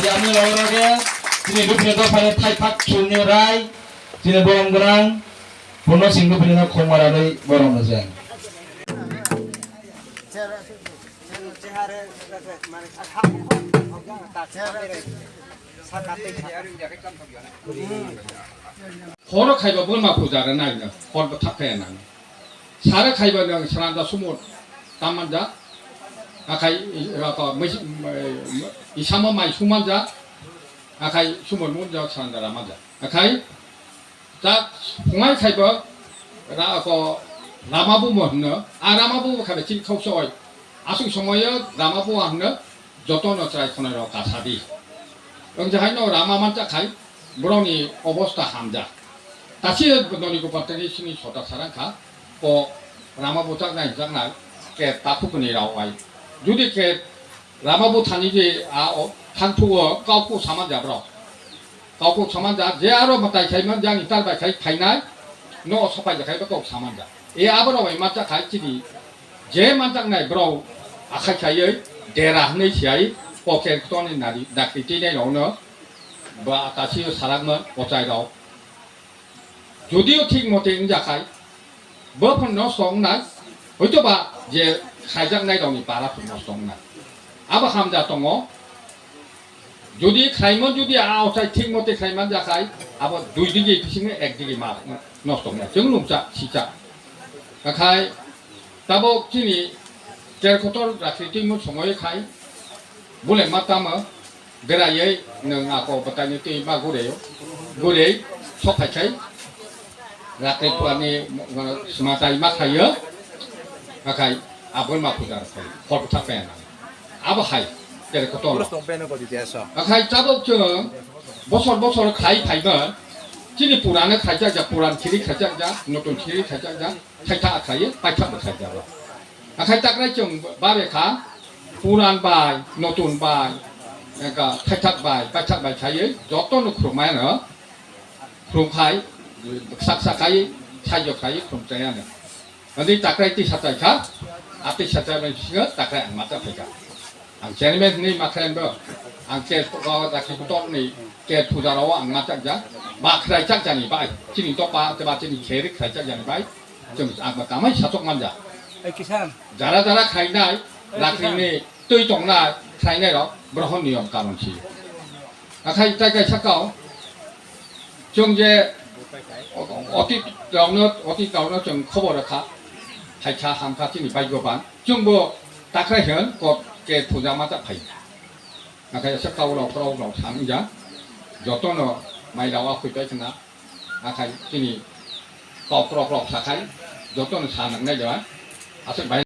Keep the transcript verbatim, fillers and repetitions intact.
Yang ni loge loge, chini Lupina dophani thaiphak chulni rai, chini borom gwnang, Purno Singh Lupina no khongma rarwi borom rwjak. Horo khaiba bwrma puja rwnai no, hor bwthak phai nang. Sare khaiba nwng sranda sumut tam manja. Akhai, i-, aka, mui-, mui-, isamo mai sumanja. Akhai sumut manja sranda ramanja. Akhai tak phungai khaiba ra-, ako, rama bumo hwnno. A rama bumo khaiba chini khausa oi. Aswk somoyo rama buwa hwnno. Jotono chwrai khonai rok kasadi. Wng jahaino rama mancha khai borokni obosta hamjak. Tasi noni gopal teni sini sota sarang kha, o rama buchak nai jaknai ke takhukni rao ai. Judi ke rama buthani je a o thangthu o kauku saman jabrok. Kauku saman ja, je aro matai khai man jani tar bai khai phainai, no sapai ja khai ba kok saman ja. E abo rok bai mancha khai chini je manchaknai borok akhai khaiwi dera hwnwi siyai poker ktoni nari dakti teinai rokno ba tasi sarakma ochai rok. Judio thik mote wngjakhai bo phano nosto wngnai, hoito ba je khaijaknai rokni para phano nosto wngnai. Abo hamja tongo. Jodi khlaimon, jodi a ochai thik mote khlaiman jakhai, abo dui digi bisingo ek digi ma nosto wngya. Chwng nukcha, sicha. Akhai tabok chini ker kotor rakhi twi mo songo khai, bole ma tamo, beraiwi nwng ako bwtaini twi ma gureo, gurei sok phai khai, rakhi puani smatai ma khaio, akhai aboni ma puja khai, hor bwthak paya nang. Abo hai, tere kotor. Puro tong peno ko dite aso. Akhai tabok chwng bosor bosor khai phaiba, chini purano khaijak ja, puran khiri khaijak ja, notun khiri khaijak ja, khaitha khlaiwi paitha bo khaijak ba. Akhai takrai chwng babe kha, puran bai, notun bai, eka khaithak bai, paithak bai khaiwi jotono khurumano, khurumkhai, sak sak khai, saijo khai, khurumchayano. Ani takrai tisa chai kha, a tisa chai bai singa takrai ang mata phai kha. Ang chairman ni makrai bo, ang ke ko da ki tor ni ke puja ro ang mata ja, ba khrai chak jani bai, chini to pa te ba chini kheri khrai chak jani bai, chum ang ba kamai satok manja. Ai kisan. Jara jara khainai, rakni ni twi tongnai, khainai rok, brohon niyom karon si. Akhai tai kaisa kau, chwng je otit rokno, otit rokno chwng khobor rwkha, phaikha hamkha chini baigo ban. Chwngbo takrai hwn kot ke puja mata phai. Akhai asa kau rok rok rok sang ja, jotono mai rok akhoi pai khna, akhai chini kok rok rok sakhai, jotono sa nangnai jora, aswk bai.